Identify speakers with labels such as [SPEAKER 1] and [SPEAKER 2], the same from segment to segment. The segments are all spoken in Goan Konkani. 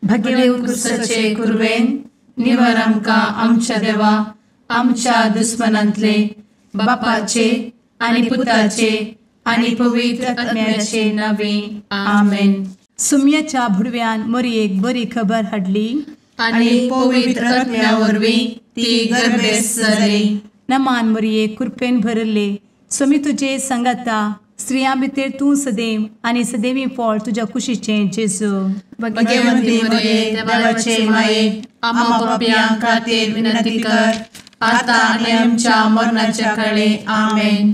[SPEAKER 1] भगेवन क्रुसाचे कुरवेन निवर आमकां आमच्या देवा आमच्या दुस्मनांतले बापाचे आनी पुताचे आनी पवित्र आत्म्याचे नावे आमेन.
[SPEAKER 2] सुम्याच्या भुडव्यान मोरयेक बरी खबर हाडली
[SPEAKER 1] आनी पवित्र आत्म्या वरवीं ती गर्भेस्त जाली.
[SPEAKER 2] नमान मोरये, कृपेन भरले, स्वामी तुजे संगाता, स्त्रियां भितर तूं सदैव आनी सदैवी फळ तुज्या कुशीचें जेजू.
[SPEAKER 1] भगवंती मोरये, देवाचे माये, आम्हा पापयां खातीर विनंती कर आता आनी आमच्या मरणाच्या काळे आमेन.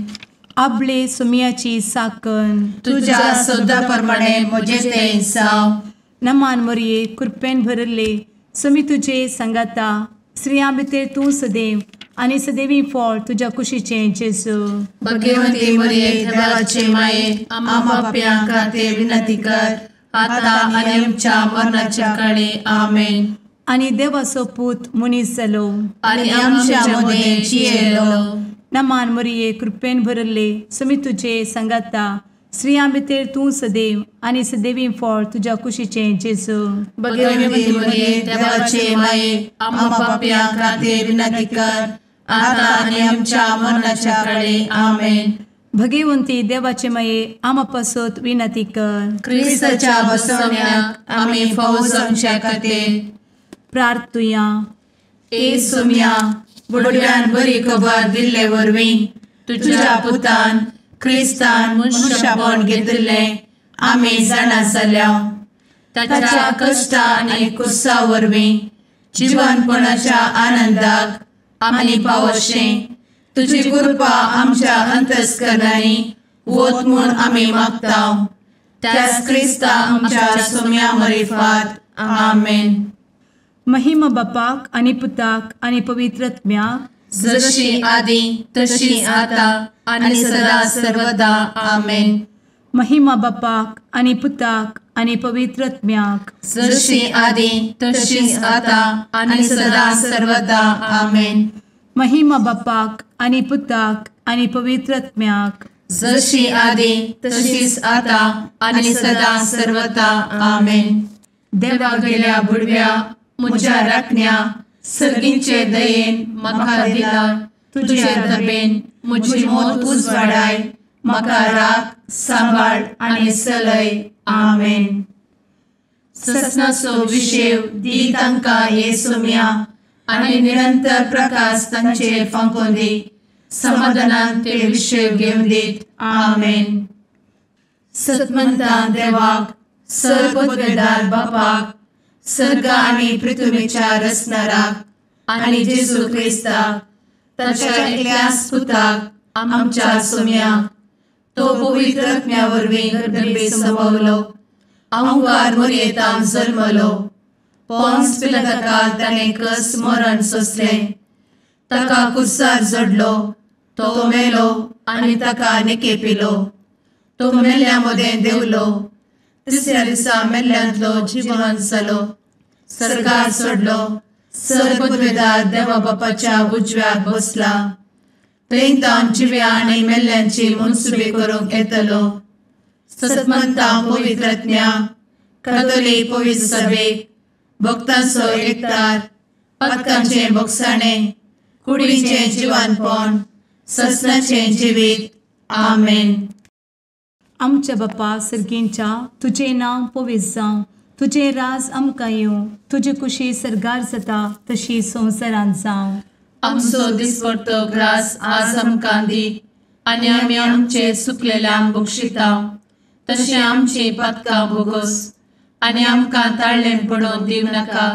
[SPEAKER 2] आपले सुम्याची साकन
[SPEAKER 1] तुज्या सदा प्रमाणे म्हजें तें जावं.
[SPEAKER 2] नमान मोरये, कृपेन भरले, स्वामी तुजे संगाता, स्त्रियां भितर तूं सदैव आनी सदैवी फळ तुज्या कुशीचें जेजू.
[SPEAKER 1] भगवंती मोरये, देवाचे माये, आम्हा पापयां खातीर विनंती कर आता आनी आमच्या मरणाच्या काळे आमेन.
[SPEAKER 2] आनी देवाचो पूत मनीस जालो
[SPEAKER 1] आनी आमच्या मदें जियेलो.
[SPEAKER 2] नमान मोरये, कृपेन भरले, स्वामी तुजे संगाता, स्त्रियां भितर तूं सदैव आनी सदैवी फळ तुज्या कुशीचें जेजू.
[SPEAKER 1] भगवंती मोरये, देवाचे माये, आम्हा पापयां खातीर विनंती कर आता आनी आमच्या मरणाच्या काळे आमेन.
[SPEAKER 2] भगवंती देवाचे माये, आम्हा पासत विनंती कर.
[SPEAKER 1] क्रिस्ताच्या बसवण्याक आमी फावो जावच्या खातीर
[SPEAKER 2] प्रार्थुया.
[SPEAKER 1] ए सुम्या, बुडव्यान बरी खबर दिल्ले वरवीं तुज्या पुतान क्रिस्तान मनुष्यपण घेतिल्लें आमी जाणा जाल्या. ताच्या कश्टा आनी कुर्सा वरवीं जिवनपणाच्या आनंदाक आमी पावशें तुजी कृपा आमच्या अंतस्करणांनी वत म्हूण आमी मागता. त्याच क्रिस्ता आमच्या सुम्या मरिफात आमेन.
[SPEAKER 2] महिमा बापाक आनी पुताक आनी पवित्र आत्म्याक,
[SPEAKER 1] जशी आदी तशी आता आनी सदा सर्वदा आमेन.
[SPEAKER 2] महिमा बापाक आनी पुताक आनी पवित्र आत्म्याक,
[SPEAKER 1] जशी आदी तशी आता आनी सदा सर्वदा आमेन.
[SPEAKER 2] महिमा बापाक आनी पुताक आनी पवित्र आत्म्याक,
[SPEAKER 1] जशी आदी तशीच आता आनी सदा सर्वदा आमेन. देवा गेल्या बुडव्या म्हज्या राखण्या सर्गींचे दयेन म्हाका दिला तुजे दबेन म्हजी मोत उजवाडाय म्हाका राख सांबाळ आनी सलय आमेन. ससनाचो विशेव दी तांकां हे सुम्या आनी निरंतर प्रकाश तांचेर फांकोवन दी समाधानान ते विशेव घेवन दीत आमेन. सतमंता देवाक सर्वपदवेदार बापाक सर्ग आनी पृथ्वीच्या रचणाराक आनी जेजू क्रिस्ताक ताच्या एकल्याच पुताक आमच्या सुम्याक तो पवित्र आत्म्या वरवीं गर्भे संभवलो अहंकार मोरयेतान जल्मलो पोन्स पिलाताकाल ताणें कस मरण सोंसलें ताका कुर्सार जडलो तो मेलो आनी ताका निकेपिलो तो मेल्ल्या मदें देंवलो तिसऱ्या दिसा मेल्ल्यांतलो जिवन जालो सर्गार सोडलो सर्वपदवेदार देवा बापाच्या उजव्याक बसला थंय तावन जिव्या आनी मेल्ल्यांची मनसुबी करूंक येतलो. सतमंता पवित्र आत्म्या कातोलीक पवित्र सभेक भक्तांचो एकतार पातकांचें भोगसाणें कुडीचें जिवानपण ससनाचें जिवीत आमेन.
[SPEAKER 2] आमच्या बापा सर्गींच्या, तुजें नांव पवित्र जावं, तुजें राज आमकां येवं, तुजी कुशी सर्गार जाता तशी संवसारांत जावं.
[SPEAKER 1] आमचो दिसपडतो ग्रास आज आमकां दी आनी आमी आमचे सुकलेल्यांक बक्षिता तशें आमची पातकां भोगोस आनी आमकां ताळ्ळें पडोवन दिवं नाका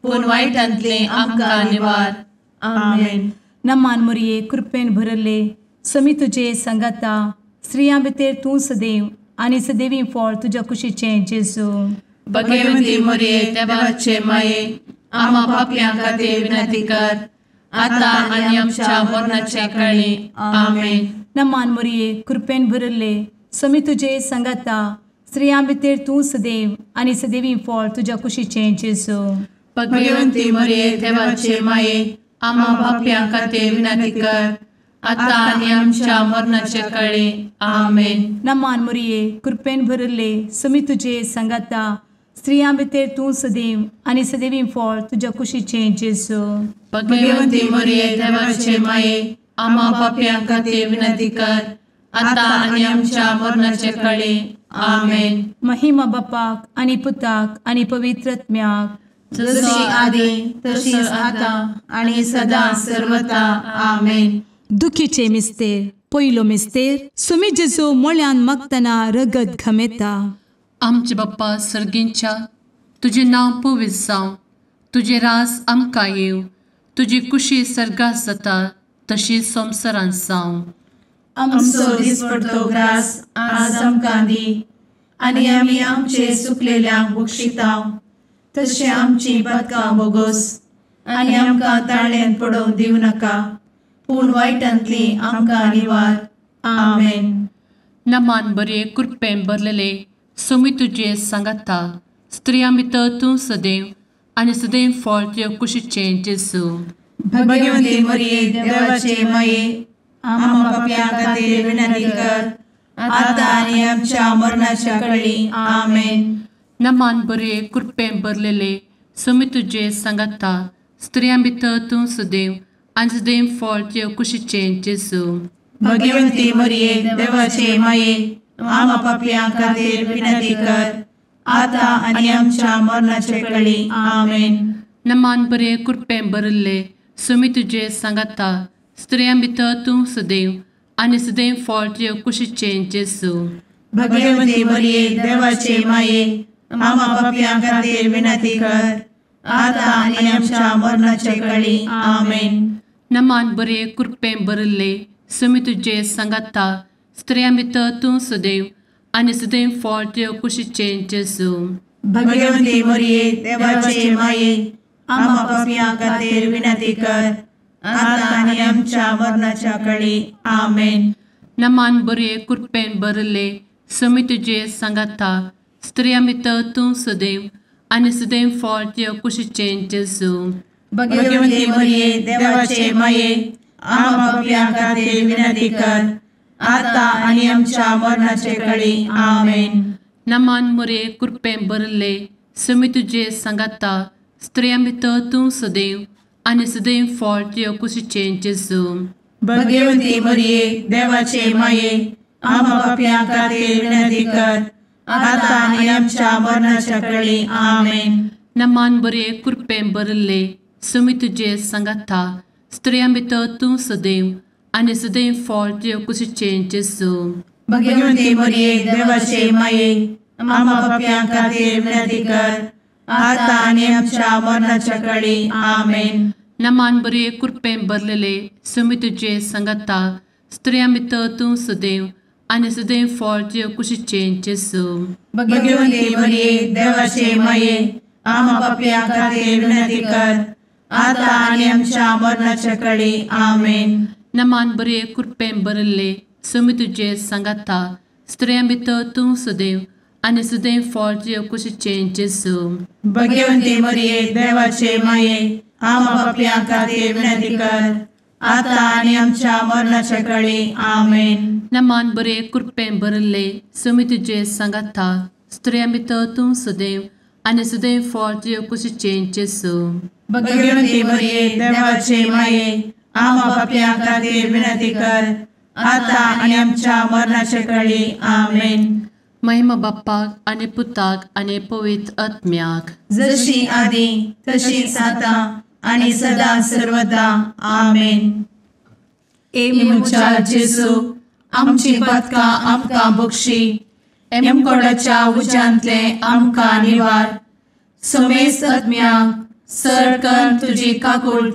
[SPEAKER 1] पूण वायटांतलें आमकां निवार आमेन.
[SPEAKER 2] नमान मोरये, कृपेन भरले, स्वामी तुजे संगाता, स्त्रियां भितर तूं सदैव आनी सदैवी फळ तुज्या कुशीचें जेजू.
[SPEAKER 1] भगवंती मोरये, देवाचे माये, आम्हा पापयां खातीर विनंती कर आता आनी आमच्या मरणाच्या काळी आमेन.
[SPEAKER 2] नमान मोरये, कृपेन भरले, स्वामी तुजे संगाता, स्त्रियां भितर तूं सदैव आनी सदैवी फळ तुज्या कुशीचें जेजू.
[SPEAKER 1] भगवंती मोरये, देवाचे माये, आम्हा पापयां खातीर विनंती कर आता आनी आमच्या मरणाच्या काळी आमेन.
[SPEAKER 2] नमान मोरये, कृपेन भरले, स्वामी तुजे संगाता, स्त्रियां भितर तूं सदैव आनी सदैवी फळ तुज्या कुशीचें जेजू।
[SPEAKER 1] भगवंती मरिये देवाचे माये, आम्हा पाप्यां खातीर विनंती कर, आतां आनी आमच्या मरणाचे कळे। आमेन।
[SPEAKER 2] महिमा बापाक आनी पुताक आनी पवित्र आत्म्याक,
[SPEAKER 1] जशी आदी तशीच आतां आनी सदां सर्वता। आमेन।
[SPEAKER 2] दुखीचे मिस्तेर। पयलो मिस्तेर, सुमी जेजू मोळ्यान मागतना रगत घमेता।
[SPEAKER 1] आमचे बाप्पा सर्गींच्या, तुजें नांव पवित्र जावं, तुजें राज आमकां येवं, तुजी कुशी सर्गात जाता तशी संवसारांत जावं। आमचो दिसपडतो ग्रास आज आमकां दी, आनी आमी आमचे सुकलेल्यांक बक्षितांव, तशें आमची पातकां बोगोस, आनी आमकां ताळ्यांत पडोवंक दिवं नाका, पूण वायटांतली आमकां निवार। आमेन। नमान बरे कृपेन भरलेले, सोमी तुजे सांगाता, स्त्रियां भितर तूं सदैव आनी सदैव फळ तुज्या कुशीचें जेजू। भगवंती मरिये देवाचे माये, आम्हा पाप्यां खातीर विनंती कर, आतां आनी आमच्या मरणाच्या कळी। आमेन। नमान बरे कृपेन भरलेले, सोमी तुजे सांगाता, स्त्रियां भितर तूं सदैव आनी सदैव फळ तुज्या कुशीचें जेजू। भगवंती मरिये देवाचे माये, आम्हा पाप्यां खातीर विनंती कर, आतां आनी आमच्या मरणाचे कळी। आमेन। नमान बरे कृपेन भरिल्ले, सोमी तुजे सांगाता, स्त्रियां भितर तूं सदैव आनी सदैव फळ तुज्या कुशीचें जेजू। भगवंती मरिये देवाचे माये, आम्हा पाप्यां खातीर विनंती कर, आतां आनी आमच्या मरणाचे कळी। आमेन। नमान बरे कृपेन भरिल्ले, सोमी तुजे सांगाता, स्त्रियां भितर तूं सदैव आनी सदैव फळ तुज्या कुशीचें जेजू। भगवंती मरिये देवाचे माये, आम्हा पाप्यां खातीर विनंती कर, आतां आनी आमच्या मरणाच्या कळी। आमेन। नमान बरे कृपेन भरिल्ले, सोमी तुजे सांगाता, स्त्रियां भितर तूं सदैव आनी सदैव फळ तुज्या कुशीचें जेजू। भगवंती मरिये देवाचे माये, आम्हा पाप्यां खातीर विनंती कर, आतां आनी आमच्या मरणाचे कळी। आमेन। नमान मरिये कृपेन भरिल्ले, सोमी तुजे सांगाता, स्त्रियां भितर तूं सदैव आनी सदैव फळ तुज्या कुशीचें जेजू। भगवंती मरिये देवाचे माये, आम्हा पाप्यां खातीर विनंती कर, आतां आनी आमच्या मरणाच्या कळी। आमेन। नमान बरे कृपेन भरिल्ले, सोमी तुजे सांगाता, स्त्रियां भितर तूं सदैव आनी सदैव फळ तुज्या कुशीचें जेजू। भगवंती मरिये देवाचे माये, आम्हा पाप्यां खातीर विनंती कर, आतां आनी आमच्या मरणाच्या कळी। आमेन। नमान बरे कृपेन भरलेले, सोमी तुजे सांगाता, स्त्रियां भितर तूं सदैव आनी सदैव फळ तुज्या कुशीचें जेजू। भगवंती मरिये देवाचे माये, आम्हा पाप्यां खातीर विनंती कर, आतां आनी आमच्या मरणाच्या कळी। आमेन। नमान बरे कृपेन भरिल्ले, सोमी तुजे सांगाता, स्त्रियां भितर तूं सदैव आनी सदैव फळ तुज्या कुशीचें जेजू। भगवंती मरिये देवाचे माये, आम्हा पाप्यां खातीर विनंती कर, आतां आनी आमच्या मरणाच्या कळी। आमेन। नमान बरे कृपेन भरिल्ले, सोमी तुजे सांगाता, स्त्रियां भितर तूं सदैव आनी सदैव फळ तुज्या कुशीचें जेजू। भगवंती मरिये देवाचे माये, आम्हा पाप्यां खातीर विनंती कर, आतां आनी आमच्या मरणाचे कळी। आमेन। महिमा बाप्पाक आनी पुताक आनी पवित्र आत्म्याक, जशी आदी तशीच आतां आनी सदां सर्वदा। आमेन। ए म्हज्या जेजू, आमची पातकां आमकां बक्षी, एमकोडाच्या उज्यांतले आमकां निवार, समेस्त आत्म्यांक सर तुजी काकूट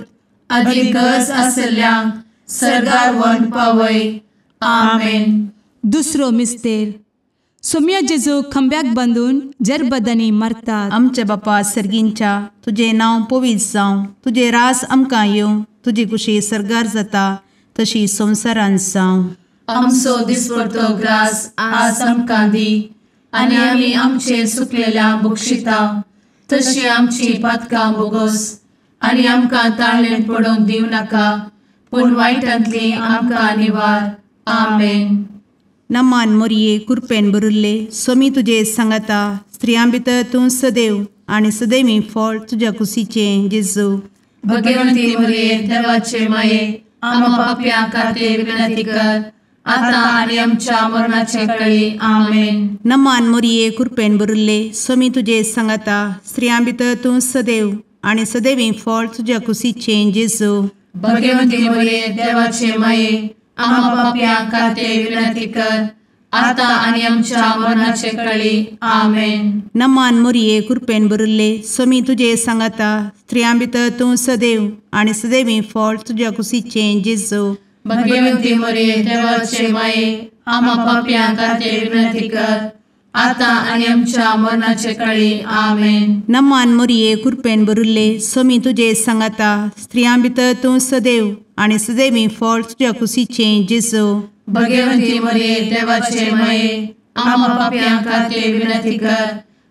[SPEAKER 1] आदी गरज आसल्ल्यांक सर्गार व्हरून पावय। आमेन।
[SPEAKER 2] दुसरो मिस्तेर, सोम्या जेजू खंब्याक बांदून जरबदांनी मारतात।
[SPEAKER 3] आमच्या बापा सर्गींच्या, तुजें नांव पवित्र जावं, तुजें राज आमकां येवं, तुजी कुशी सर्गार जाता तशी संवसारांत जावं।
[SPEAKER 1] आमचो दिसपडतो ग्रास आज आमकां दी, आनी आमी आमचे सुकलेल्यांक बक्षिता, तशी आमची पातकां बोगोस, आनी आमकां ताळ्ळेंत पडोवंक दिवं नाका, पूण वायटांतली आमकां निवार। आमेन।
[SPEAKER 3] नमान मोरये कृपेन भरिल्ले, स्वामी तुजे सांगाता, स्त्रियां भितर तूं सदैव आनी सदैवी फळ तुज्या कुशीचें जेजू।
[SPEAKER 1] भगवंती मरिये देवाचे माये आम्हा पाप्यां खातीर विनंती कर आता आनी आमच्या मरणाचे वेळी। आमेन।
[SPEAKER 3] नमान मोरये कृपेन भरिल्ले स्वामी तुजे सांगाता स्त्रियां भितर तूं सदैव आनी सदैवी फळ तुज्या कुशीचें जेजू।
[SPEAKER 1] भगवंती मरिये देवाचे माये आम्हा पाप्यां खातीर विनंती कर आता आनी आमच्या मरणाचे वेळी। आमेन।
[SPEAKER 3] नमान मोरये कृपेन भरिल्ले स्वामी तुजे सांगाता स्त्रियां भितर तूं सदैव आनी सदैवी फळ तुज्या कुशीचें जेजू।
[SPEAKER 1] भगवंती मरिये देवाचे माये आम्हा पाप्यां खातीर विनंती कर आता आनी आमच्या मरणाचे वेळी। आमेन।
[SPEAKER 3] नमान मोरये कृपेन भरिल्ले स्वामी तुजे सांगाता स्त्रियां भितर तूं सदैव आनी सदैवी फळ तुज्या कुशीचें जेजू।
[SPEAKER 1] भगवंती मरिये देवाचे माये आम्हा पाप्यां खातीर विनंती कर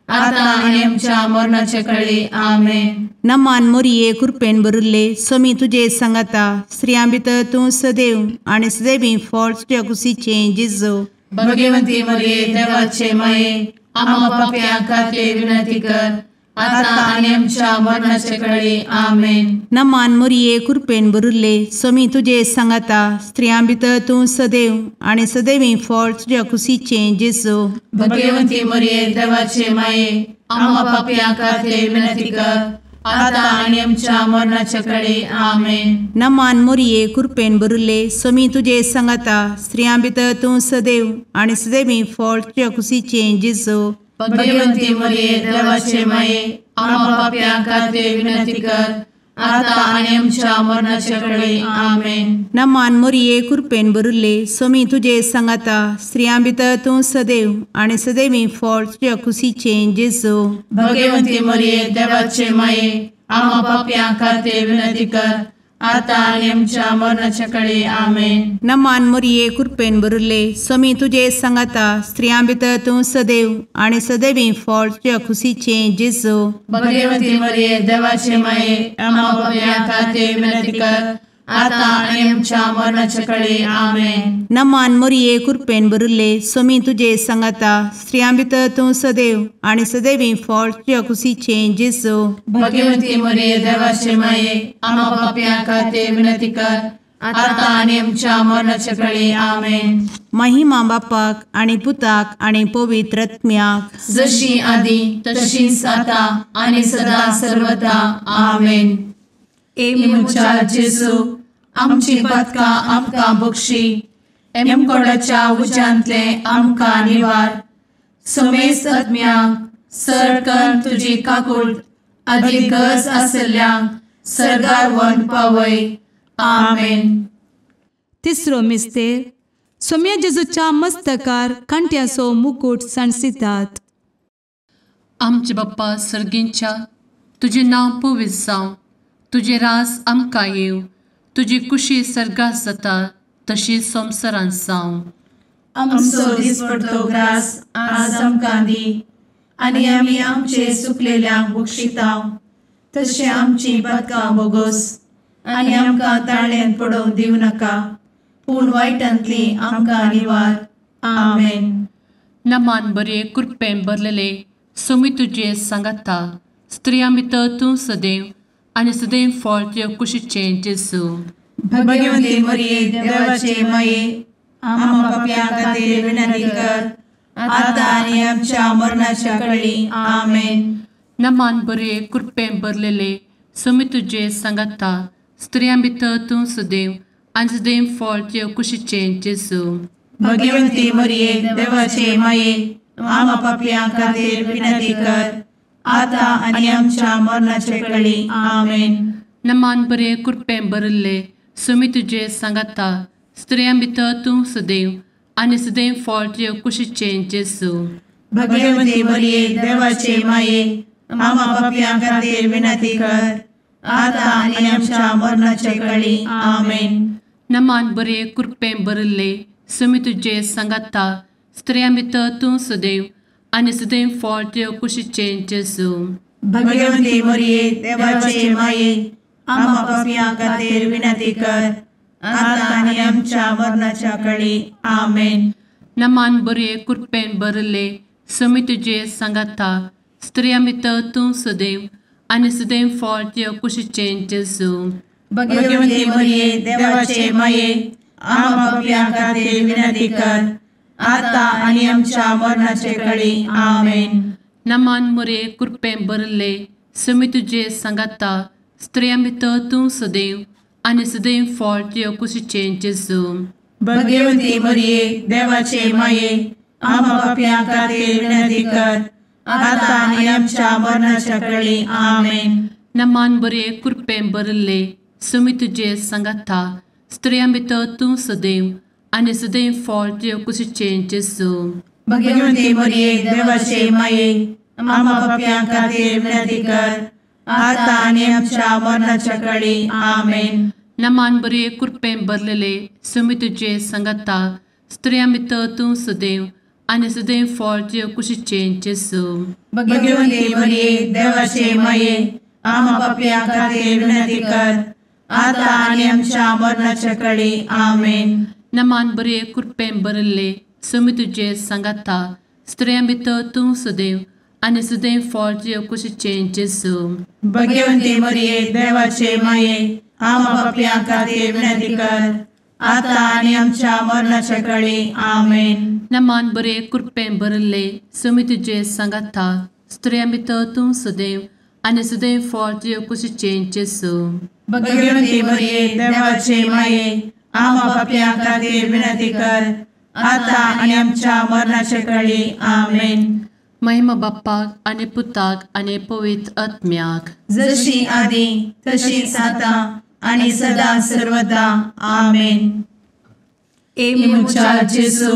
[SPEAKER 1] आता आनी आमच्या मरणाचे वेळी। आमेन।
[SPEAKER 3] नमान मोरये कृपेन भरिल्ले स्वामी तुजे सांगाता स्त्रियां भितर तूं सदैव आनी सदैवी फळ तुज्या कुशीचें जेजू।
[SPEAKER 1] भगवंती मरिये देवाचे माये आम्हा पाप्यां खातीर विनंती कर आता आनी आमच्या मरणाचे वेळी। आमेन।
[SPEAKER 3] नमान मोरये कृपेन भरिल्ले स्वामी तुजे सांगाता स्त्रियां भितर तूं सदैव आनी सदैवी फळ तुज्या कुशीचें जेजू।
[SPEAKER 1] भगवंती मरिये देवाचे माये आम्हा पाप्यां खातीर विनंती कर आता आनी आमच्या मरणाचे वेळी। आमेन।
[SPEAKER 3] नमान मोरये कृपेन भरिल्ले स्वामी तुजे सांगाता स्त्रियां भितर तूं सदैव आनी सदैवी फळ तुज्या कुशीचें जेजू।
[SPEAKER 1] भगवंती मरिये देवाचे माये आम्हा पाप्यां खातीर विनंती कर आता आनी आमच्या मरणाचे वेळी। आमेन।
[SPEAKER 3] नमान मोरये कृपेन भरिल्ले स्वामी तुजे सांगाता स्त्रियां भितर तूं सदैव आनी सदैवी फळ तुज्या कुशीचें जेजू।
[SPEAKER 1] भगवंती मरिये देवाचे माये आम्हा पाप्यां खातीर विनंती कर आता आनी आमच्या मरणाचे वेळी। आमेन।
[SPEAKER 3] नमान मोरये कृपेन भरिल्ले स्वामी तुजे सांगाता स्त्रियां भितर तूं सदैव आनी सदैवी फळ तुज्या कुशीचें जेजू।
[SPEAKER 1] भगवंती मरिये देवाचे माये आम्हा पाप्यां खातीर विनंती कर आता आनी आमच्या मरणाचे वेळी। आमेन।
[SPEAKER 3] नमान मोरये कृपेन भरिल्ले स्वामी तुजे सांगाता स्त्रियां भितर तूं सदैव आनी सदैवी फळ तुज्या कुशीचें जेजू।
[SPEAKER 1] भगवंती मरिये देवाचे माये आम्हा पाप्यां खातीर विनंती कर आता आनी आमच्या मरणाचे वेळी। आमेन।
[SPEAKER 3] महिमा बापाक आनी पुताक आनी पवित्र आत्म्याक
[SPEAKER 1] जशी आदी तशीच आता आनी सदा सर्वदा। आमेन। ए म्हज्या जेजू आमची पातकां आमकां बक्षी एमकोडाच्या उज्यांतले आमकां निवार समेस्त आत्म्यांक सरकन तुजी काकूट आदी गरज आशिल्ल्यांक सर्गार व्हरून पावय। आमेन।
[SPEAKER 2] तिसरो मिस्तेर सोम्या जेजूच्या मस्तकार कांट्याचो मुकूट सांडसितात।
[SPEAKER 1] आमचे बाप्पा सर्गींच्या तुजें नांव पवित्र जावं, तुजें राज आमकां येवं, तुजी कुशी सर्गात जाता तशी संवसारांत जावं।
[SPEAKER 4] आमचो दिसपडतो ग्रास आज आमकां दी आनी आमी आमचे सुकलेल्यांक बक्षिता तशें आमची पातकां बोगोस आनी आमकां ताळ्यांत पडोवंक दिवं नाका पूण वायटांतली आमकां निवार। आमेन।
[SPEAKER 1] नमान बरे कृपेन भरलेले स्वामी तुजे सांगाता स्त्रियां भितर तूं सदैव आनी सदैव फळ तुज्या कुशीचें जेजू।
[SPEAKER 4] भगवंती मरिये देवाचे माये आम्हा पाप्यां खातीर विनंती कर आता आनी आमच्या मरणाच्या वेळी। आमेन।
[SPEAKER 1] नमान बरे कृपेन भरलेले स्वामी तुजे सांगाता स्त्रियां भितर तूं सदैव आनी सदैव फळ तुज्या कुशीचें जेजू।
[SPEAKER 4] भगवंती मरिये देवाचे माये आम्हा पाप्यां खातीर विनंती कर आता आनी आमच्या मरणाचे वेळी। आमेन।
[SPEAKER 1] नमान बरे कृपेन भरिल्ले स्वामी तुजे सांगाता स्त्रियां भितर तूं सदैव आनी सदैव फळ तुज्या कुशीचें जेजू।
[SPEAKER 4] भगवंती मरिये देवाचे माये आम्हा पाप्यां खातीर विनंती कर आता आनी आमच्या मरणाचे वेळी। आमेन।
[SPEAKER 1] नमान बरे कृपेन भरिल्ले स्वामी तुजे सांगाता स्त्रियां भितर तूं सदैव आनी सदैव फळ तुज्या कुशीचें जेजू।
[SPEAKER 4] भगवंती मरिये देवाचे माये आम्हा पाप्यां खातीर विनंती कर आता आनी आमच्या मरणाच्या वेळी। आमेन।
[SPEAKER 1] नमान बरे कृपेन भरिल्ले स्वामी तुजे सांगाता स्त्रियां भितर तूं सदैव आनी सदैव फळ तुज्या कुशीचें जेजू.
[SPEAKER 4] भगवती मरिये देवाचे माये आम्हा पाप्यां खातीर विनंती कर आता आनी आमच्या मरणाचे कळी. आमेन.
[SPEAKER 1] नमान मोरये कृपेन भरिल्ले स्वामी तुजे सांगाता स्त्रियां भितर तूं सदैव आनी सदैव फळ तुज्या कुशीचें जेजू.
[SPEAKER 4] भगवती मरिये देवाचे माये आम्हा पाप्यां खातीर विनंती कर आता आनी आमच्या मरणाच्या कळी. आमेन.
[SPEAKER 1] नमान बरे कृपेन भरिल्ले स्वामी तुजे सांगाता स्त्रियां भितर तूं सदैव आनी सदैव फळ तुज्या कुशीचें जेजू.
[SPEAKER 4] भगवती मरिये देवाचे माये आम्हा पाप्यां खातीर विनंती कर आता आनी आमच्या मरणाच्या कळी. आमेन.
[SPEAKER 1] नमान बरे कृपेन भरलेले स्वामी तुजे सांगाता स्त्रियां भितर तूं सदैव आनी सदैव फळ तुज्या कुशीचें जेजू.
[SPEAKER 4] भगवती मरिये देवाचे माये आम्हा पाप्यां खातीर विनंती कर आता आनी आमच्या मरणाच्या कळी. आमेन.
[SPEAKER 1] नमान बरे कृपेन भरिल्ले स्वामी तुजे सांगाता स्त्रियां भितर तूं सदैव आनी सदैव फळ तुज्या कुशीचें जेजू.
[SPEAKER 4] भगवती मरिये देवाचे माये आम्हा पाप्यां खातीर विनंती कर आता आनी आमच्या मरणाच्या कळी. आमेन.
[SPEAKER 1] नमान बरे कृपेन भरिल्ले स्वामी तुजे सांगाता स्त्रियां भितर तूं सदैव आनी सदैव फळ तुज्या कुशीचें जेजू.
[SPEAKER 4] भगवती मरिये देवाचे माये आम्हा पाप्यां खातीर विनंती कर आता आनी आमच्या मरणाच्या कळी. आमेन.
[SPEAKER 1] महिमा बाप्पाक आनी पुताक आनी पवित्र आत्म्याक,
[SPEAKER 4] जशी आदी तशीच आता आनी सदा सर्वदा. आमेन.
[SPEAKER 1] ए म्हज्या जेजू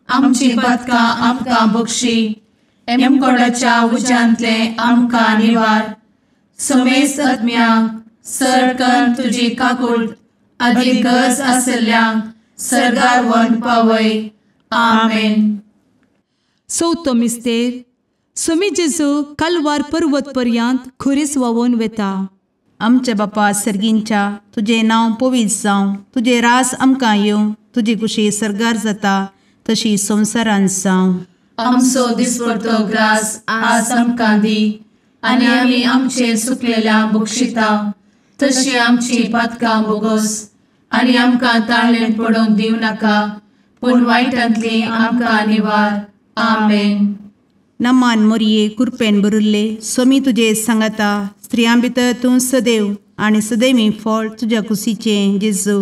[SPEAKER 1] आमची पातकां आमकां बक्षी, एमकोडाच्या उज्यांतले आमकां निवार, समेस्त आत्म्यांक सरकन तुजी काकूट आदी गरज आशिल्ल्यांक सर्गार व्हरून पावय. आमेन.
[SPEAKER 2] चवथो मिस्तेर स्वामी जेजू कालवार पर्वत पर्यंत खुरीस व्हांवून वेता.
[SPEAKER 3] आमच्या बापा सर्गींच्या तुजें नांव पवित्र जावं, तुजें रास आमकां येवं, तुजी कुशी सर्गार जाता तशी संवसारांत जावं.
[SPEAKER 1] आमचो दिसपडतो ग्रास आज आमकां दी आनी आमी आमचे सुकलेल्या बक्षिता तशी आमची पातकां बोगोस आनी आमकां ताळेन पडोवंक दिवं नाका, पूण वायटांतली आमकां निवार. आमेन.
[SPEAKER 3] नमान मोरये कृपेन भरिल्ले स्वामी तुजे सांगाता स्त्रियां भितर तूं सदैव आनी सदैवी फळ तुज्या कुशीचें जेजू.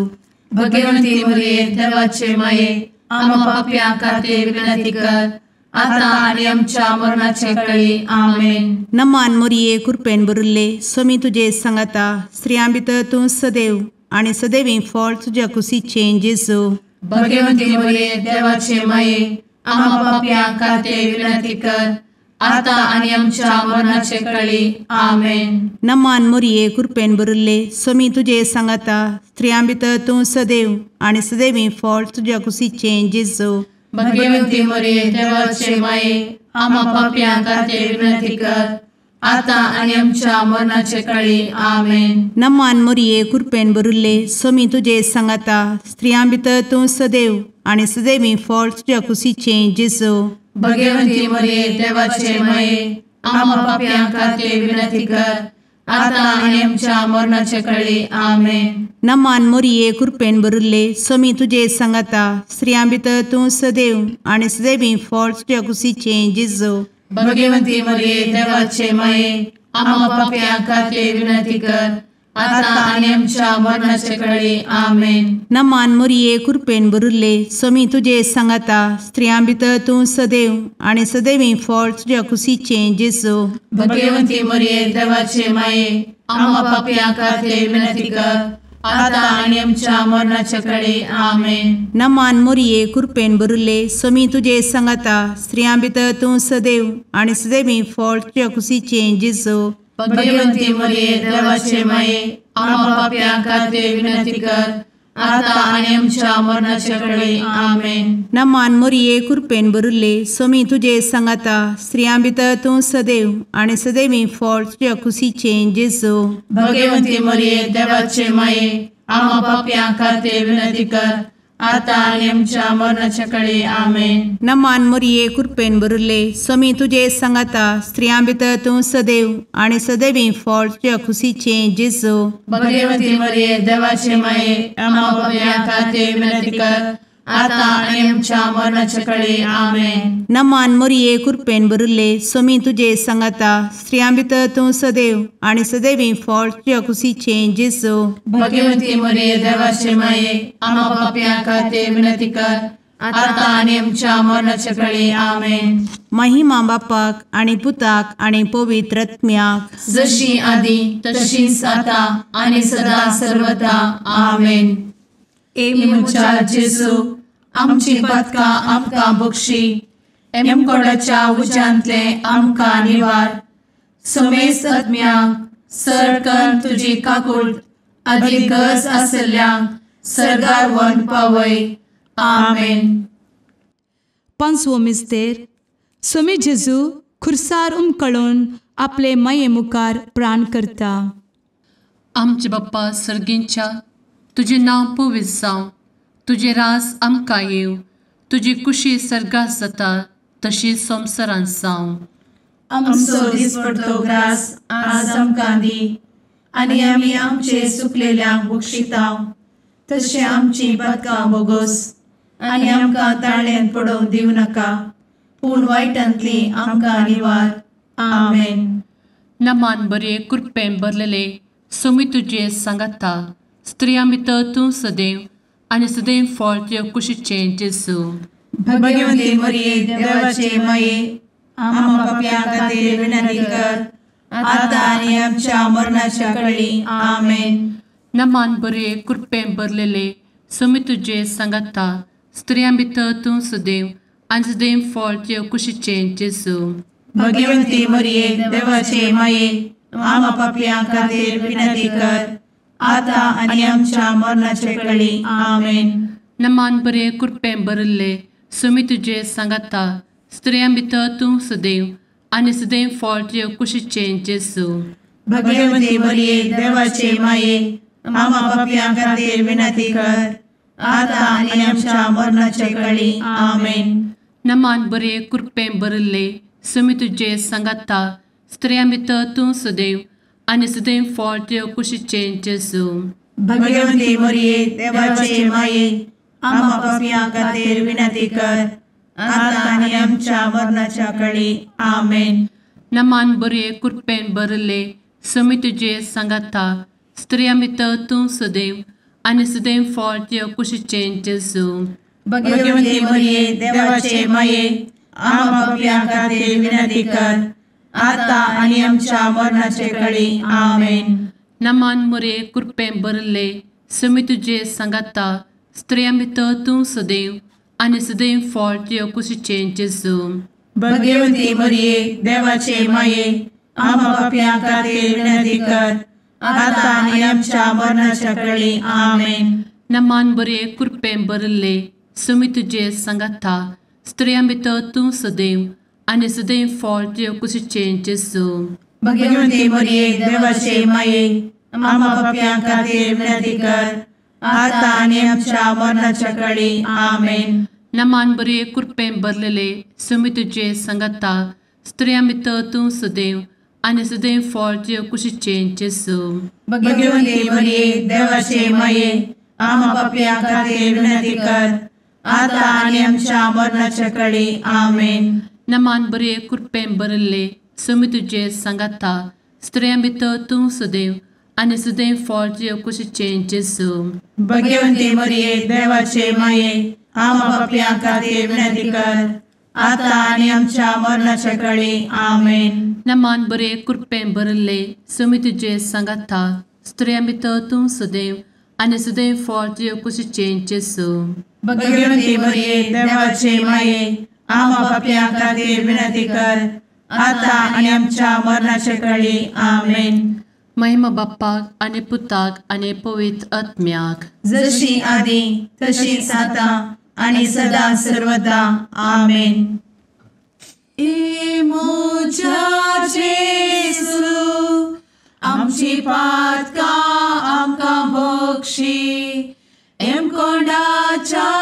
[SPEAKER 1] भगवती मोरये देवाचे माये आम्हा पाप्यां खातीर विनंती कर आता आनी आमच्या मरणाचे कळी. आमेन.
[SPEAKER 3] नमान मोरये कृपेन भरिल्ले स्वामी तुजे सांगाता स्त्रियां भितर तूं सदैव आनी सदैवी फळ तुज्या कुशीचें जेजू.
[SPEAKER 1] भगवती मोरये देवाचे माये आम्हा पाप्यां खातीर विनंती कर आता आनी आमच्या मरणाचे कळी. आमेन.
[SPEAKER 3] नमान मोरये कृपेन भरिल्ले स्वामी तुजे सांगाता स्त्रियां भितर तूं सदैव आनी सदैवी फळ तुज्या कुशीचें जेजू.
[SPEAKER 1] भगवती मोरये देवाचे माये आम्हा पाप्यां खातीर विनंती कर आता आनी आमच्या मरणाचे कळी. आमेन.
[SPEAKER 3] नमान मोरये कृपेन भरिल्ले स्वामी तुजे सांगाता स्त्रियां भितर तूं सदैव आनी सदैवी फळ तुज्या कुशीचें जेजू.
[SPEAKER 1] भगवती मोरये देवाचे माये आम्हा पाप्यां खातीर विनंती कर आता आनी आमच्या मरणाचे कळी. आमेन.
[SPEAKER 3] नमान मोरये कृपेन भरिल्ले स्वामी तुजे सांगाता स्त्रियां भितर तूं सदैव आनी सदैवी फळ तुज्या कुशीचें जेजू.
[SPEAKER 1] भगवती मोरये देवाचे माये आम्हा पाप्यां खातीर विनंती कर आता आनी आमच्या मरणाचे कळी. आमेन.
[SPEAKER 3] नमान मोरये कृपेन भरिल्ले स्वामी तुजे सांगाता स्त्रियां भितर तूं सदैव आनी सदैवी फळ तुज्या कुशीचें जेजू.
[SPEAKER 1] भगवती मोरये देवाचे माये आम्हा पाप्यां खातीर विनंती कर आता आनी आमच्या मरणाचे कळी. आमेन.
[SPEAKER 3] नमान मोरये कृपेन भरिल्ले स्वामी तुजे सांगाता स्त्रियां भितर तूं सदैव आनी सदैवी फळ तुज्या कुशीचें जेजू.
[SPEAKER 1] भगवती मोरये देवाचे माये आम्हा पाप्यां खातीर विनंती कर आता आनी आमच्या मरणाचे कळी. आमेन.
[SPEAKER 3] नमान मोरये कृपेन भरिल्ले स्वामी तुजे सांगाता स्त्रियां भितर तूं सदैव आनी सदैवी फळ तुज्या कुशीचें जेजू.
[SPEAKER 1] भगवती मोरये देवाचे माये आम्हा पाप्यां खातीर विनंती कर आतां आनी आमच्या मरणाच्या कळे. आमेन.
[SPEAKER 3] नमान मोरये कृपेन भरिल्ले, स्वामी तुजे सांगाता, स्त्रियां भितर तूं सदैव आनी सदैवी फळ तुज्या खुशीचें जेजू.
[SPEAKER 1] भगवती मरिये देवाचे माये, आम्हा पाप्यां खातीर विनंती कर, आतां आनी आमच्या मरणाच्या कळे. आमेन.
[SPEAKER 3] नमान मोरये कृपेन भरिल्ले, स्वामी तुजे सांगाता, स्त्रियां भितर तूं सदैव आनी सदैवी फळ तुज्या खुशीचें जेजू.
[SPEAKER 1] भगवती मरिये देवाचे माये, आम्हा पाप्यां खातीर विनंती कर, आतां आनी आमच्या मरणाच्या कळे. आमेन.
[SPEAKER 3] महिमा बापाक आनी पुताक आनी पवित्र आत्म्याक,
[SPEAKER 1] जशी आदी तशीच आतां आनी सदा सर्वदा. आमेन. ए म्हज्या जेजू, आमची पातकां आमकां बक्षी, एमकोडाच्या उज्यांतले आमकां निवार, समेस्त आत्म्यांक सरकन तुजी काकूट आदी गरज आसल्ल्यांक सर्गार व्हरून पावय. आमेन.
[SPEAKER 2] पांचवो मिस्तेर. स्वामी जेजू खुर्सार उमकळून आपले माये मुखार प्राण करता.
[SPEAKER 5] आमचे बाप्पा सर्गींच्या, तुजें नांव पवित्र जावं, तुजें राज आमकां येवं, तुजी कुशी सर्गात जाता तशी संवसारांत जावं.
[SPEAKER 4] आमचो दिसपडतो ग्रास आज आमकां दी, आनी आमी आमचे सुकलेल्यांक बक्षितांव, तशें आमची पातकां बोगोस, आनी आमकां ताळ्यांत पडोवंक दिवं नाका, पूण वायटांतली आमकां निवार. आमेन.
[SPEAKER 5] नमान बरे कृपेन भरलेले, स्वामी तुजे सांगाता, स्त्रियां भितर तूं सदैव आनी सदैव फळ तुज्या कुशीचें जेजू.
[SPEAKER 4] भगवती मरिये देवाचे माये, आम्हा पाप्यां खातीर विनंती कर, आतां आनी आमच्या मरणाच्या कळी. आमेन.
[SPEAKER 5] नमान बरे कृपेन भरलेले, स्वामी तुजे सांगाता, स्त्रियां भितर तूं सदैव आनी सदैव फळ तुज्या कुशीचें जेजू.
[SPEAKER 4] भगवती मरिये देवाचे माये, आम्हा पाप्यां खातीर विनंती कर, आतां आनी आमच्या मरणाच्या कळी. आमेन.
[SPEAKER 5] नमान बरे कृपेन भरिल्ले, स्वामी तुजे सांगाता, स्त्रियां भितर तूं सदैव आनी सदैव फळ तुज्या कुशीचें जेजू.
[SPEAKER 4] भगवती मरिये देवाचे माये, आम्हा पाप्यां खातीर विनंती कर, आतां आनी आमच्या मरणाच्या कळी. आमेन.
[SPEAKER 5] नमान बरे कृपेन भरिल्ले, स्वामी तुजे सांगाता, स्त्रियां भितर तूं सदैव आनी सदैव फळ तुज्या कुशीचें जेजू.
[SPEAKER 4] भगवती मरिये देवाचे माये, आम्हा पाप्यां खातीर विनंती कर, आतां आनी आमच्या मरणाच्या कळी. आमेन.
[SPEAKER 5] नमान बरे कृपेन भरिल्ले, स्वामी तुजे सांगाता, स्त्रियां भितर तूं सदैव आनी सदैव फळ तुज्या कुशीचें जेजू.
[SPEAKER 4] भगवती मरिये देवाचे माये, आम्हा पाप्यां खातीर विनंती कर, आतां आनी आमच्या मरणाचे कळी. आमेन.
[SPEAKER 5] नमान मरिये कृपेन भरिल्ले, स्वामी तुजे सांगाता, स्त्रियां भितर तूं सदैव आनी सदैव फळ तुज्या कुशीचें जेजू.
[SPEAKER 4] भगवती मरिये देवाचे माये, आम्हा पाप्यां खातीर विनंती कर, आतां आनी आमच्या मरणाच्या कळी. आमेन.
[SPEAKER 5] नमान बरे कृपेन भरिल्ले, स्वामी तुजे सांगाता, स्त्रियां भितर तूं सदैव आनी सदैव फळ तुज्या कुशीचें जेजू.
[SPEAKER 4] भगवती मरिये देवाचे माये, आम्हा पाप्यां खातीर विनंती कर, आतां आनी आमच्या मरणाच्या कळी. आमेन.
[SPEAKER 5] नमान बरे कृपेन भरलेले, स्वामी तुजे सांगाता, स्त्रियां भितर तूं सदैव आनी सदैव फळ तुज्या कुशीचें जेजू.
[SPEAKER 4] भगवती मरिये देवाचे माये, आम्हा पाप्यां खातीर विनंती कर, आतां आनी आमच्या मरणाच्या कळी. आमेन.
[SPEAKER 5] नमान बरे कृपेन भरिल्ले, स्वामी तुजे सांगाता, स्त्रियां भितर तूं सदैव आनी सदैव फळ तुज्या कुशीचें जेजू.
[SPEAKER 4] भगवती मरिये देवाचे माये, आम्हा पाप्यां खातीर विनंती कर, आतां आनी आमच्या मरणाच्या कळी. आमेन.
[SPEAKER 5] नमान बरे कृपेन भरिल्ले, स्वामी तुजे सांगाता, स्त्रियां भितर तूं सदैव आनी सदैव फळ तुज्या कुशीचें जेजू.
[SPEAKER 4] भगवती मरिये देवाचे माये, आम्हा पाप्यां खातीर विनंती कर, आतां आनी आमच्या मरणाच्या कळी. आमेन.
[SPEAKER 5] महिमा बाप्पाक आनी पुताक आनी पवित्र आत्म्याक,
[SPEAKER 4] जशी आदी तशीच आतां आनी सदा सर्वदा. आमेन.
[SPEAKER 1] ए म्हज्या जेजू, आमची पातकां आमकां बक्षी, एमकोंडाच्या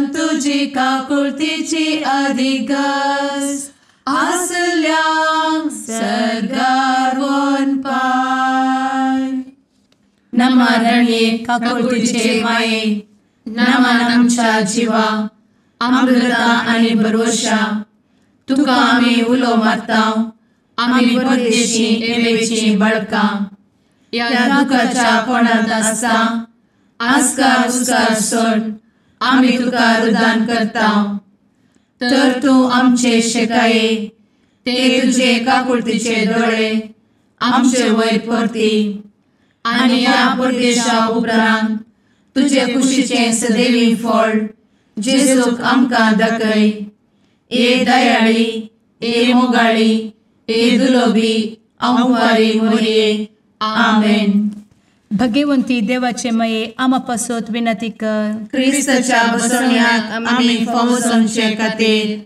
[SPEAKER 4] कारण तुजी काकुळतीची अधिगस आसल्यांक सर्गार वनपाय. नमा रणये काकुळतीचे माये, नमन आमच्या जिवा, अमृता आनी भरवशा, तुका आमी उलो मारता, आमी परदेशी एवेची बळकां, ह्या दुखाच्या कोणांत आसता आस्कार उस्कार सोड आमी तुका रुदान करता. तर तूं आमचे शेकाये ते तुजे काकुळतीचे दोळे आमचे वयर परती आनी ह्या परदेशा उपरांत तुजे कुशीचें सदैवी फळ जेजूक आमकां दाखय. ए दयाळी, ए मोगाळी, ए दुलोबी अंवारी मोरये. आमेन.
[SPEAKER 2] भगवंती देवाचे मये आमा पासत विनंती कर.
[SPEAKER 4] क्रिस्ताच्या बसवण्याक आमी फावो जावचे खातीर.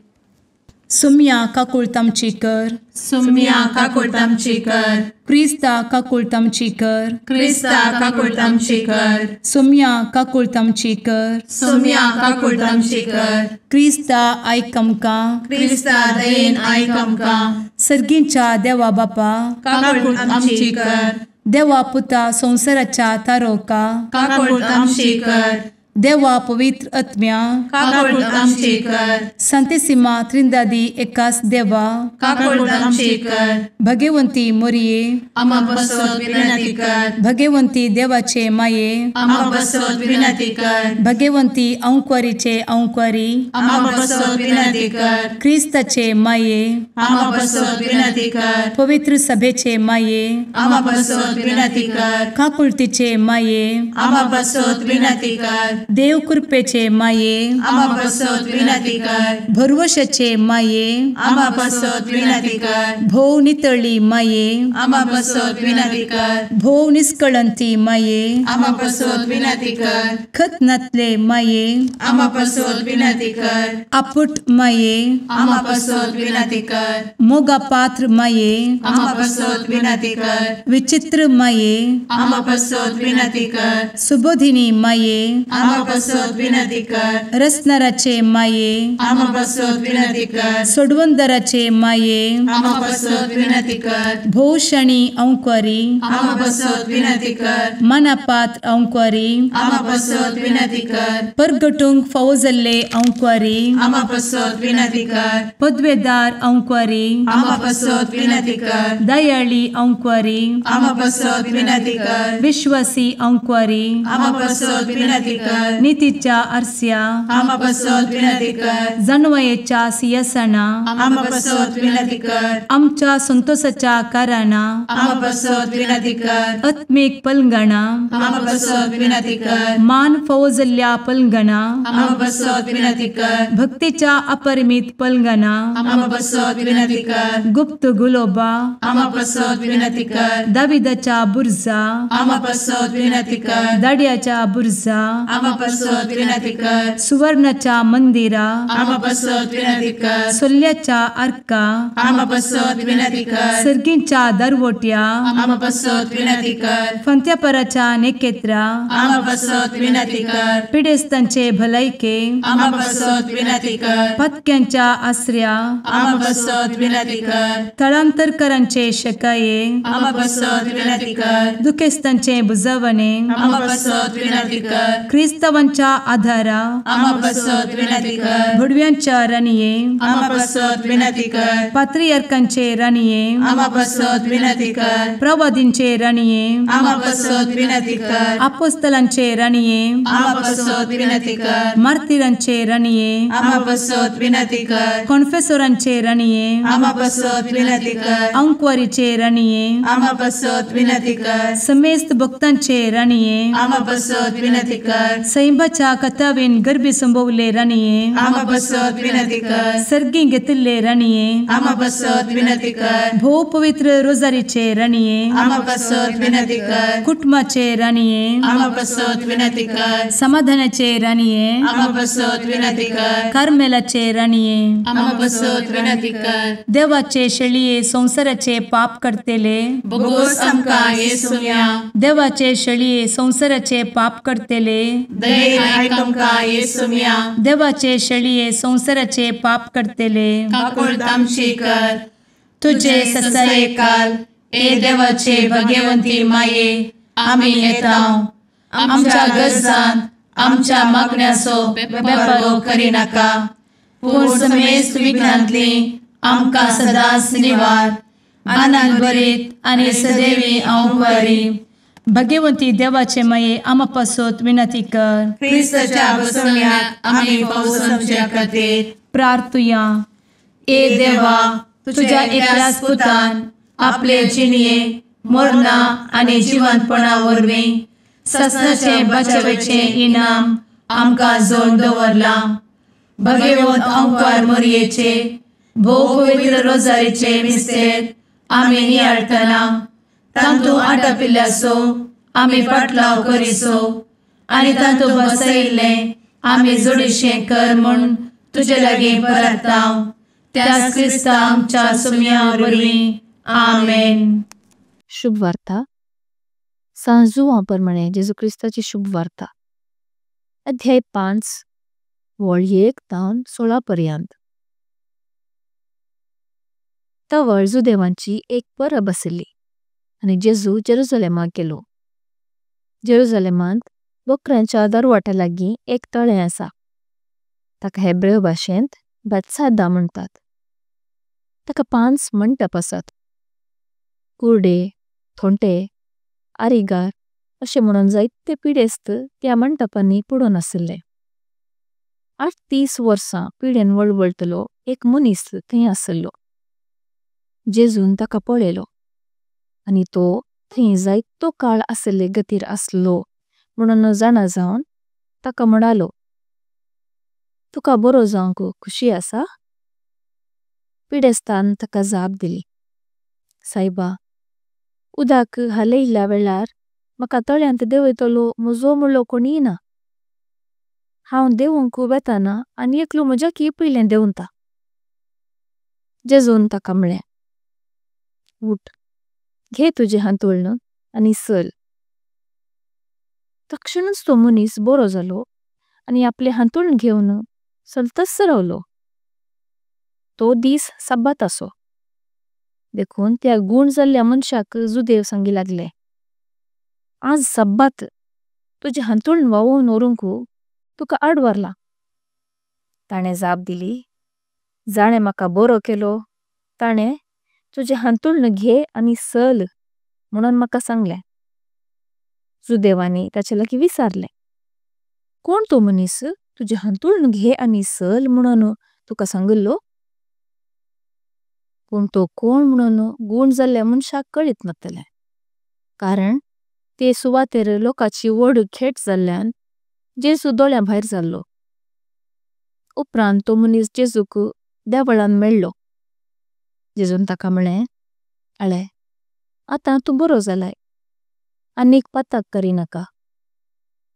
[SPEAKER 2] सुम्या काकुळतामची कर.
[SPEAKER 4] सुम्या काकुळतामची कर.
[SPEAKER 2] क्रिस्ता काकुळतामची कर.
[SPEAKER 4] क्रिस्ता काकुळतामची कर.
[SPEAKER 2] सुम्या काकुळतामची कर.
[SPEAKER 4] सुम्या काकुळतामची कर.
[SPEAKER 2] क्रिस्ता आयक आमकां.
[SPEAKER 4] क्रिस्ता दयेन आयक आमकां.
[SPEAKER 2] सर्गींच्या देवा बापा
[SPEAKER 4] काकुळतामची कर.
[SPEAKER 2] देवा पुता संवसाराच्या तारोका
[SPEAKER 4] काकुळतामची कर.
[SPEAKER 2] देवा पवित्र आत्म्या
[SPEAKER 4] काकुळतामची कर.
[SPEAKER 2] संतेसिमा त्रिंदादी एकास देवा
[SPEAKER 4] काकुळतामची कर.
[SPEAKER 2] भगवंती मोरये
[SPEAKER 4] आमा पासत विनंती कर.
[SPEAKER 2] भगवंती देवाचे माये
[SPEAKER 4] आमा पासत विनंती कर.
[SPEAKER 2] भगवंती अंकुरीचे अंकुरी
[SPEAKER 4] आमा पासत विनंती कर.
[SPEAKER 2] क्रिस्ताचे माये
[SPEAKER 4] आमा पासत विनंती कर.
[SPEAKER 2] पवित्र सभेचे माये
[SPEAKER 4] आमा पासत विनंती कर.
[SPEAKER 2] काकुळतीचे माये
[SPEAKER 4] आमा पासत विनंती कर.
[SPEAKER 2] देव कृपेचे माये
[SPEAKER 4] आमा पासत विनंती कर.
[SPEAKER 2] भरवशाचे माये
[SPEAKER 4] आमा पासत विनंती कर.
[SPEAKER 2] भोव नितळी माये
[SPEAKER 4] आमा पासत विनंती कर.
[SPEAKER 2] भोव निष्कळंती माये
[SPEAKER 4] आमा पासत विनंती कर.
[SPEAKER 2] खतनातले माये
[SPEAKER 4] आमा पासत विनंती कर.
[SPEAKER 2] आपुट माये
[SPEAKER 4] आमा पासत विनंती कर.
[SPEAKER 2] मोगा पात्र माये
[SPEAKER 4] आमा पासत विनंती कर.
[SPEAKER 2] विचित्र माये
[SPEAKER 4] आमा पासत विनंती कर.
[SPEAKER 2] सुबोधिनी माये
[SPEAKER 4] आमा पासत विनंती कर.
[SPEAKER 2] रसनाराचे माये
[SPEAKER 4] आमा पासत विनंती कर.
[SPEAKER 2] सोडवंदराचे माये
[SPEAKER 4] आमा पासत विनंती कर.
[SPEAKER 2] भोवशणी अंकुरी
[SPEAKER 4] आमा पासत विनंती कर.
[SPEAKER 2] मनापात्र अंकुरी
[SPEAKER 4] आमा पासत विनंती कर.
[SPEAKER 2] परगटूंक फावो जाल्ले अंकुरी
[SPEAKER 4] आमा पासत विनंती कर.
[SPEAKER 2] पदवेदार अंकुरी
[SPEAKER 4] आमा पासत विनंती कर.
[SPEAKER 2] दयाळी अंकुरी
[SPEAKER 4] आमा पासत विनंती कर.
[SPEAKER 2] विश्वासी अंकुरी
[SPEAKER 4] आमा पासत विनंती कर.
[SPEAKER 2] नितीच्या आरस्या
[SPEAKER 4] आमा पासत विनंती कर.
[SPEAKER 2] जानवयेच्या सिंहासना
[SPEAKER 4] आमा पासत विनंती कर.
[SPEAKER 2] आमच्या संतोषाच्या कारणा
[SPEAKER 4] आमा पासत विनंती कर.
[SPEAKER 2] आत्मीक पलंगणा
[SPEAKER 4] आमा पासत विनंती कर.
[SPEAKER 2] मान फावो जाल्ल्या पलंगणा
[SPEAKER 4] आमा पासत विनंती कर.
[SPEAKER 2] भक्तीच्या अपरिमित पलंगणा
[SPEAKER 4] आमा पासत विनंती कर.
[SPEAKER 2] गुप्त गुलोबा
[SPEAKER 4] आमा पासत विनंती कर.
[SPEAKER 2] दाविदाच्या बुर्जा
[SPEAKER 4] आमा पासत विनंती कर.
[SPEAKER 2] दाड्याच्या बुर्जा
[SPEAKER 4] आमा पासत विनंती कर.
[SPEAKER 2] सुवर्णाच्या मंदिरा
[SPEAKER 4] आमा पासत विनंती कर.
[SPEAKER 2] सोल्ल्याच्या आर्का
[SPEAKER 4] आमा पासत विनंती कर.
[SPEAKER 2] सर्गींच्या दरवट्या
[SPEAKER 4] आमा पासत विनंती कर.
[SPEAKER 2] फंत्यापराच्या नेकेत्रा
[SPEAKER 4] आमा पासत विनंती कर.
[SPEAKER 2] पिडेस्तांचे भलायके
[SPEAKER 4] आमा पासत विनंती कर.
[SPEAKER 2] पत्क्यांच्या आसऱ्या
[SPEAKER 4] आमा पासत विनंती कर.
[SPEAKER 2] थळांतरकरांचे शकाये
[SPEAKER 4] आमा पासत विनंती कर.
[SPEAKER 2] दुखेस्तांचे बुजवणे
[SPEAKER 4] आमा पासत विनंती कर.
[SPEAKER 2] क्रिस्तावांच्या आधारा
[SPEAKER 4] आमा पासत विनंती कर.
[SPEAKER 2] भडव्यांच्या राणये
[SPEAKER 4] आमा पासत विनंती कर.
[SPEAKER 2] पात्रियार्कांचे राणये
[SPEAKER 4] आमा पासत विनंती कर.
[SPEAKER 2] प्रवादींचे राणये
[SPEAKER 4] आमा पासत विनंती कर.
[SPEAKER 2] आपोस्तलांचे राणये
[SPEAKER 4] आमा पासत विनंती कर.
[SPEAKER 2] मार्तिरांचे राणये
[SPEAKER 4] आमा पासत विनंती कर.
[SPEAKER 2] कॉन्फेसोरांचे राणये
[SPEAKER 4] आमा पासत विनंती कर.
[SPEAKER 2] अंकुवारीचे राणये
[SPEAKER 4] आमा पासत विनंती कर.
[SPEAKER 2] समेस्त भक्तांचे राणये
[SPEAKER 4] आमा पासत विनंती कर.
[SPEAKER 2] सैंबाच्या कथावेन गर्भी संभवले राणये
[SPEAKER 4] आमा पासत विनंती कर.
[SPEAKER 2] सर्गी घेतिल्ले राणये
[SPEAKER 4] आमा पासत विनंती कर.
[SPEAKER 2] भोव पवित्र रोजारीचे राणये
[SPEAKER 4] आमा पासत विनंती कर.
[SPEAKER 2] कुटुंबाचे राणये
[SPEAKER 4] आमा पासत विनंती कर.
[SPEAKER 2] समाधानाचे राणये
[SPEAKER 4] आमा पासत विनंती कर.
[SPEAKER 2] कार्मेलाचे राणये
[SPEAKER 4] आमा पासत विनंती कर.
[SPEAKER 2] देवाचे शेळये संवसाराचे पाप करतेले
[SPEAKER 4] बोगोस आमकां येसुम्या
[SPEAKER 2] देवाचे शेळये संवसाराचे पाप करतेले
[SPEAKER 4] दयेन आयक आमकां येसुम्या।
[SPEAKER 2] देवाचे शेळये संवसाराचे पाप करतले
[SPEAKER 4] काकुळट आमची कर।
[SPEAKER 2] तुजे
[SPEAKER 4] ससायेकाल ए देवाचे भगवंती माये आमी येता आमच्या गरजांत आमच्या मागण्याचो बेपर्वो करिनाका पूण समेस्त विघ्नांतली आमकां सदांच निवार। आनंद भरीत आनी सदैवी अंकुरी
[SPEAKER 2] भगवंती देवाचे माये आमा पासत विनंती कर।
[SPEAKER 4] क्रिस्ताच्या बसवण्याक आमी फावो समच्या खातीर
[SPEAKER 2] प्रार्थुया।
[SPEAKER 4] ए देवा तुझ्या एकल्याच पुतान आपले जिणये मरणा आनी जिवंतपणा वरवीं ससनाचे बचावेचे इनाम आमकां जोड दवरलां। भगवंत अंकार मोरयेचे भोव पवित्र रोजारीचे मिस्तेर आमी नियाळटना तांतू आटापिल्ल्याचो आमी पाटलाव करिसो आनी तांतू बसयिल्लें आमी जोडीशें कर म्हूण तुजे लागीं परता त्याच क्रिस्ता आमच्या सुम्या वरवीं आमेन।
[SPEAKER 6] शुभ वार्ता सांत जुवां प्रमाणे जेजू क्रिस्ताची शुभ वार्ता अध्याय 5 वळ 1 तावन 16 पर्यंत। तवळ जुदेवांची एक परब आसली आनी जेजू जेरुजलेमाक गेलो। जेरुजलेमांत बोकरांच्या दरवाट्या लागीं एक तळें आसा, ताका हेब्रेव भाषेंत बेथसादा म्हणतात। ताका 5 मंटप आसात। कुर्डे, थोंटे, आरिगार अशे म्हणून जायते पिडेस्त त्या मंटपांनी पडून आसले। 38 वर्सां पिडेन वळवळतलो एक मनीस थंय आसलो। जेजून ताका पळयलो आनी तो थंय जायतो काळ आसले गतीर आसलो म्हणून जाणा जावन ताका म्हणालो, तुका बरो जावंक खुशी आसा? पिडेस्तान ताका जाप दिली, सायबा, उदाक हालयल्या वेळार म्हाका तळ्यांत देंवयतलो म्हजो म्हणलो कोणी ना। हांव देवूंक वेताना आनी एकलो म्हज्या की पयलें देंवता। जेजून ताका म्हळें, उठ, घे तुजें हांतुळण आनी चल। तक्षणच तो मनीस बरो जालो आनी आपले हांतुळण घेवन चलतच रावलो। तो दीस सब्बात आसो देखून त्या गुण जाल्ल्या मनशाक जुदेव सांगी लागले, आज सब्बात, तुजें हांतुळण व्हांवोवन व्हरूंक तुका आडवारला। ताणें जाप दिली, जाणें म्हाका बरो केलो ताणें तुजें हांतुळण घे आनी चल म्हणून म्हाका सांगलें। जुदेवांनी ताचे लागीं विचारलें, कोण तो मनीस तुजें हांतुळण घे आनी चल म्हणून तुका सांगिल्लो? पूण तो कोण म्हणून गुण जाल्ल्या मनशाक कळीत नातलें, कारण ते सुवातेर लोकांची व्हड खेट जाल्ल्यान जेजू दोळ्यां भायर जाल्लो। उपरांत तो मनीस जेजूक देवळान मेळ्ळो। जेजून ताका म्हळें, आळे, आतां तूं बरो जालाय, आनीक पाताक करिनाका,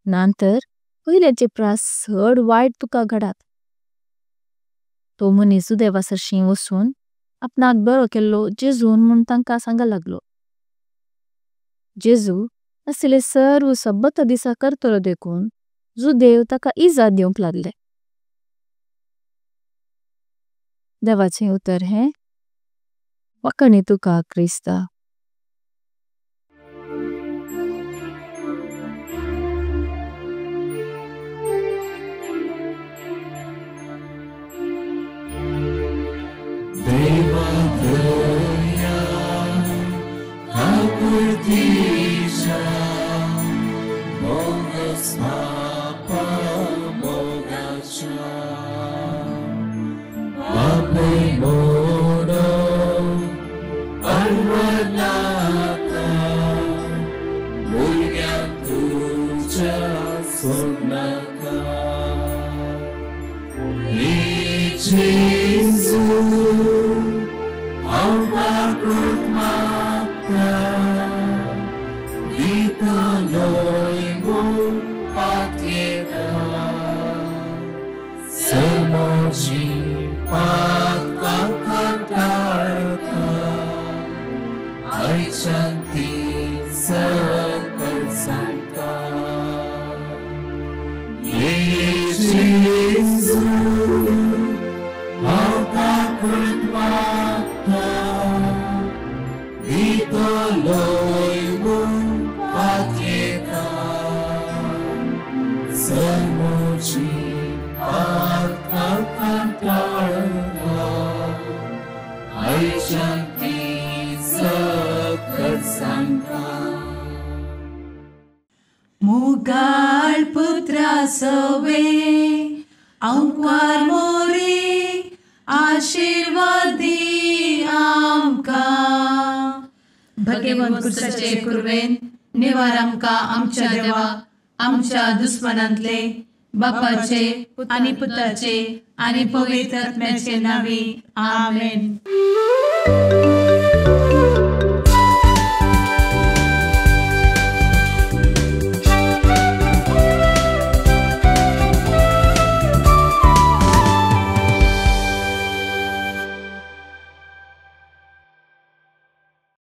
[SPEAKER 6] नांतर पयल्याचे प्रास चड वायट तुका घडात। तो मनीस जुदेवा सरशीं वसून आपणाक बरो केल्लो जेजून म्हूण तांकां सांगा लागलो। जेजू असले सर्व सब्बता दिसा करतलो देखून जुदेव ताका इजा दिवंक लागले। देवाचें उतर हें वाखाणी तुका क्रिस्ता।
[SPEAKER 4] सवे आंकवार मोरी आशीर्वाद दी आमकां.
[SPEAKER 1] भगेवंत कुर्साचे कुर्वेन निवार आमकां आमच्या देवा आमच्या दुस्मनांतले बापाचे आनी पुताचे आनी पवित्र आत्म्याचे नांवी आमेन.